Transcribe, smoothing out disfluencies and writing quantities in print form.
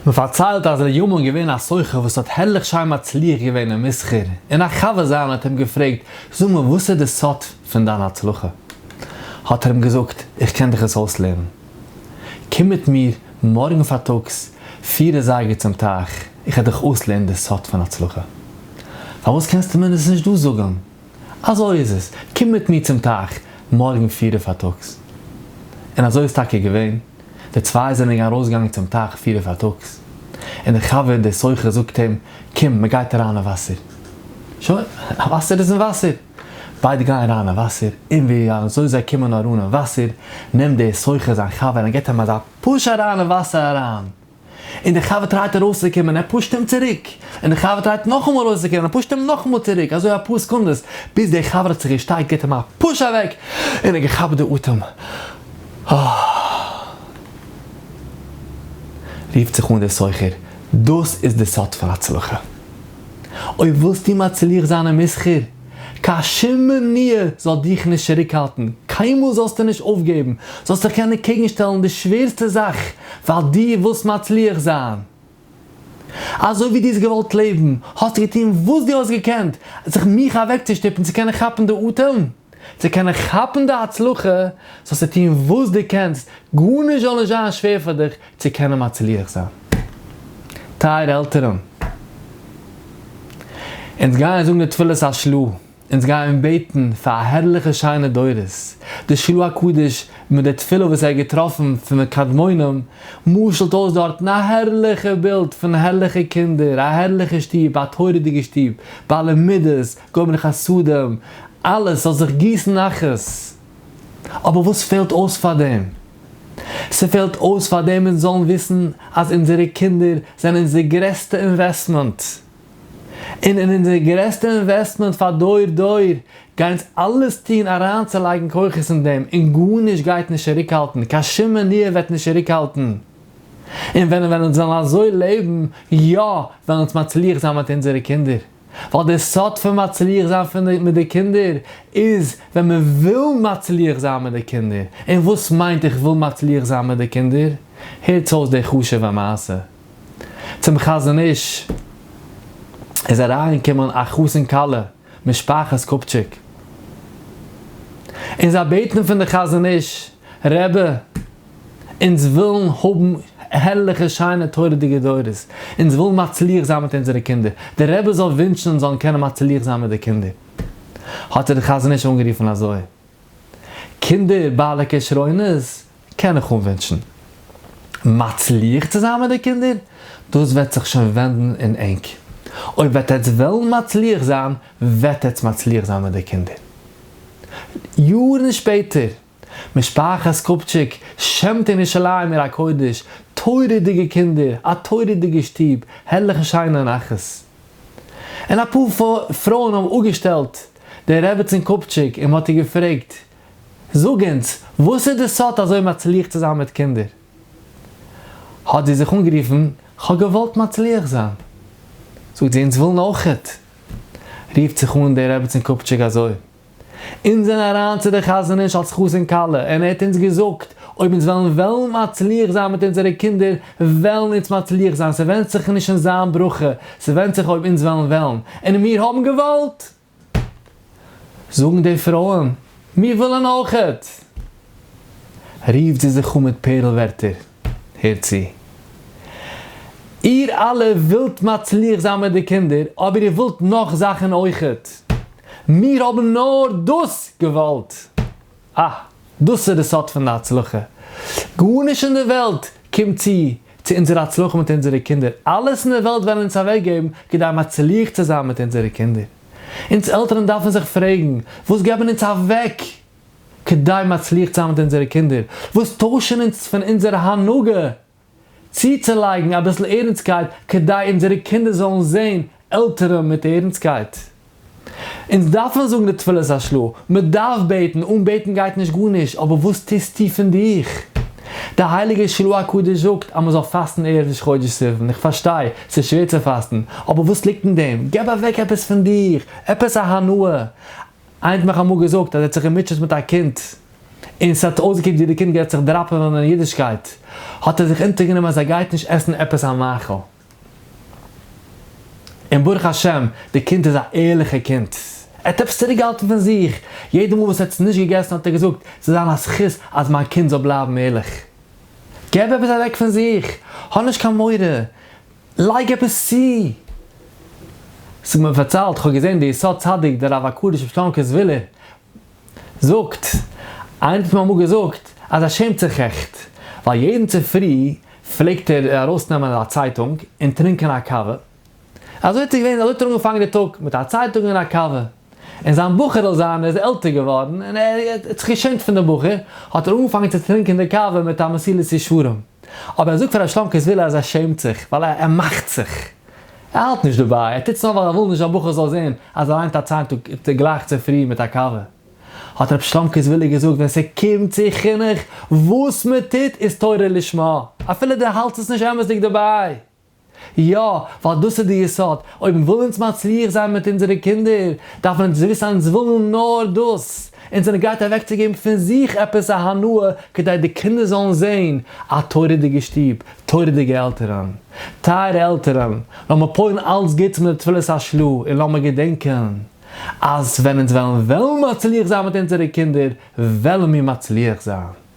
מען פארציילט אז לימים געווען א סוחר וואס האט הערליך שיין מצליח געווען אין מסחר, און א חבר זיינער האט אים געפרעגט, זאג מיר וואס איז די סוד פון דיין הצלחה? האט ער אים געזאגט, איך קען דיך עס אויסלערנען, קום מיט מיר מארגן פארטאגס פיר אזייגער צום טייך, איך וועל דיך אויסלערנען די סוד פון הצלחה. פארוואס קענסטו מיר עס נישט דא זאגן? אזוי איז עס, קום מיט מיר צום טייך מארגן פירע פארטאגס. און אזוי איז טאקע געווען, די צוויי זענען ארויסגעגאנגען צום טייך פירע פארטאגס, און דער חבר דער סוחר זאגט אים, קום, מען גייט אריין אין וואסער. שוין, א וואסער איז אין וואסער. ביידע גייען אריין אין וואסער, און ווי אזוי זיי קומען אראן אין וואסער, נעמט דער סוחר זיין חבר און גיבט אים אזא push אריין אין וואסער אריין. און דער חבר try ט ארויסצוקומען, ער push ט אים צוריק, און דער חבר try ט נאכאמאל ארויסצוקומען, ער push ט אים נאכאמאל צוריק, אזוי אפאר סעקונדעס, ביז דער חבר האט זיך געשטארקט, גיבט אים א push אוועק, און ער געכאפט די אטעם, אה. רופט זיך אן דער סוחר, דאס איז די סוד פון הצלחה. אויב ווילסטו מצליח זיין אין מסחר, קיין שום מניעה זאל דיך נישט צוריקהאלטן, קיינמאל זאלסטו נישט אויפגעבן, זאלסט דיך קענען קעגנשטעלן די שווערסטע זאך ווייל דו ווילסט מצליח זיין. אזוי ווי דו האסט געוואלט לעבן, האסטו געטון וואס דו האסט געקענט, זיך מיך אוועקצושטופן צו קענען כאפן די אטעם, צו קענען כאפן די הצלחה, זאלסטו טון וואס דו קענסט, גארנישט זאל נישט זיין שווער פאר דיך צו קענען מצליח זיין. טייערע עלטערן, אונז גייען זאגן די תפילת השל"ה, אונז גייען בעטן פאר הערליכע שיינע דורות, די של"ה הקדוש מיט די תפילה וואס ער האט געטראפן פון די קדמונים, משל'ט אויס דארטן א הערליכע בילד פון הערליכע קינדער, א הערליכע שטוב, א תורה'דיגע שטוב, בעלי מידות, גומלי חסדים, אלעס זאל זיך גיסן נחת. אבער וואס פעלט אויס פאר דעם? ס'פעלט אויס פאר דעם אונז זאלן וויסן אז אונזערע קינדער זענען אונזער גרעסטע investment. און אין אונזער גרעסטע investment פאר דור דור גייען אונז אלעס טון אריינצולייגן כוחות אין דעם און גארנישט גייט נישט צוריקהאלטן, קיין שום מניעה וועט נישט צוריקהאלטן. און ווען ווען אונז וועלן אזוי לעבן, יא, וועלן אונז מצליח זיין מיט אונזערע קינדער. ווייל דער סוד פון מצליח זיין פון מיט די קינדער איז ווען מען וויל מצליח זיין מיט די קינדער. און וואס מיינט איך וויל מצליח זיין מיט די קינדער? הערטס אויס די חשוב'ע מעשה. צום חזון איש איז אריינגעקומען א חתן כלה משפחת קופטשיק, און זיי בעטן פון די חזון איש, רבי, אונז ווילן האבן הערליכע שיינע תורה'דיגע דורות, אונז ווילן מצליח זיין מיט אונזערע קינדער, דער רבי זאל ווינטשן אונז זאלן קענען מצליח זיין מיט די קינדער. האט ער די חזון איש אנגערופן אזוי, קינדער בעלי כשרונות קען איך אנווינטשן. מצליח צו זיין מיט די קינדער, דאס וועט זיך שוין ווענדן אין ענק. אויב וועט עטץ וועלן מצליח זיין, וועט עטץ מצליח זיין מיט די קינדער. יארן שפעטער, משפחת קופטשיק שמ'ט אין ירושלים עיר הקודש, תורה'דיגע קינדער, א תורה'דיגע שטוב, הערליכע שיינע נחת. און אפאר פרויען האבן אפגעשטעלט די רעבעצין קופטשיק און מ'האט איר געפרעגט, זאג אונז, וואס איז די סוד אזוי מצליח צו זיין מיט קינדער? האט זי זיך אנגערופן, כ'האב געוואלט מצליח זיין. זאגט זי, אונז ווילן אויכעט. רופט זיך אן די רעבעצין קופטשיק אזוי, אונז זענען אריין צו די חזון איש אלס חתן כלה, און ער האט אונז געזאגט, אויב אונז וועלן וועלן מצליח זיין מיט אונזערע קינדער, וועלן אונז מצליח זיין, ס'ווענדט זיך נישט אין זיין ברכה, ס'ווענדט זיך אויב אונז וועלן וועלן, און מיר האבן געוואלט! זאגן די פרויען, מיר ווילן אויכעט! רופט זי זיך אן מיט פערל ווערטער, הערט צו, איר אלע ווילט מצליח זיין מיט די קינדער, אבער איר ווילט נאך זאכן אויכעט. מיר האבן נאר דאס געוואלט! אה, דאס איז די סוד פון די הצלחה. גארנישט אין די וועלט קומט צו צו אונזער הצלחה מיט אונזערע קינדער. אלעס אין די וועלט וועלן אונז אוועקגעבן כדי מצליח צו זיין מיט אונזערע קינדער. אונז עלטערן דארפן זיך פרעגן, וואס געבן אונז אוועק כדי מצליח צו זיין מיט אונזערע קינדער? וואס טוישן אונז פון אונזער הנהגה צוצולייגן אביסל ערנסטקייט כדי אונזערע קינדער זאלן זען עלטערן מיט ערנסטקייט. אונז דארפן זאגן די תפילת השל"ה, מען דארף בעטן, אן בעטן גייט נישט גארנישט, אבער וואס טוסטו פון דיך? דער הייליגער של"ה הקדוש זאגט אז מען זאל פאסטן ערב ראש חודש סיוון, איך פארשטיי, ס'איז שווער צו פאסטן, אבער וואס ליגט אין דעם? געב אוועק עפעס פון דיך, עפעס א הנאה. איינער האט מיך אמאל געזאגט אז ער האט זיך געמוטשעט מיט א קינד. און ס'האט אויסגעקוקט ווי די קינד גייט זיך דראפעווען אין אידישקייט, האט ער זיך אונטערגענומען אז ער גייט נישט עסן עפעס א מאכל. און ברוך השם די קינד איז א ערליכע קינד, ער האט עפעס צוריקגעהאלטן פון זיך, יעדע מאל וואס ער האט עס נישט געגעסן האט ער געזאגט, ס'זאל זיין א זכות אז מיין קינד זאל בלייבן ערליך. געב עפעס אוועק פון זיך, האב נישט קיין מורא, לייג עפעס צו. ס'האט מיר פארציילט, כ'האב געזען די יסוד צדיק דער רב הקדוש ר' שלומ'קע זוויהלער זאגט, איינער האט מיר אמאל געזאגט אז ער שעמט זיך עכט, ווייל יעדן צופרי פלעגט ער ארויסנעמען א צייטונג און טרינקען א קאווע, אזוי האט ער געווען, אזוי האט ער אנגעפאנגען די טאג, מיט א צייטונג און א קאווע. און זיין בחור'ל זיינער איז עלטער געווארן און ער האט זיך געשעמט פון די בחור, האט ער אנגעפאנגען צו טרינקען די קאווע מיט א מסילת ישרים. אבער ער זאגט פאר ר' שלומ'קע זוויהלער אז ער שעמט זיך, ווייל ער מאכט זיך. ער האלט נישט דערביי, ער טוט עס נאר ווייל ער וויל נישט זיין בחור זאל זען אז ער ליינט א צייטונג גלייך צופרי מיט א קאווע. האט ר' שלומ'קע זוויהלער געזאגט ווען ס'קומט צו חינוך, וואס מ'טוט איז תורה לשמה, אפילו דו האלטסט עס נישט אמת'דיג דערביי. יא, ווייל דאס איז די יסוד, אויב מ'וויל אונז מצליח זיין מיט אונזערע קינדער, דארפן אונז וויסן אז אונז ווילן נאר דאס, אונז זענען גרייט אוועקצוגעבן פון זיך עפעס א הנאה כדי די קינדער זאלן זען א תורה'דיגע שטוב, תורה'דיגע עלטערן. טייערע עלטערן, לאמיר פועל'ן אלץ גוטס מיט די תפילת השל"ה, און לאמיר געדענקען אז ווען אונז וועלן וועלן מצליח זיין מיט אונזערע קינדער, וועלן מיר מצליח זיין.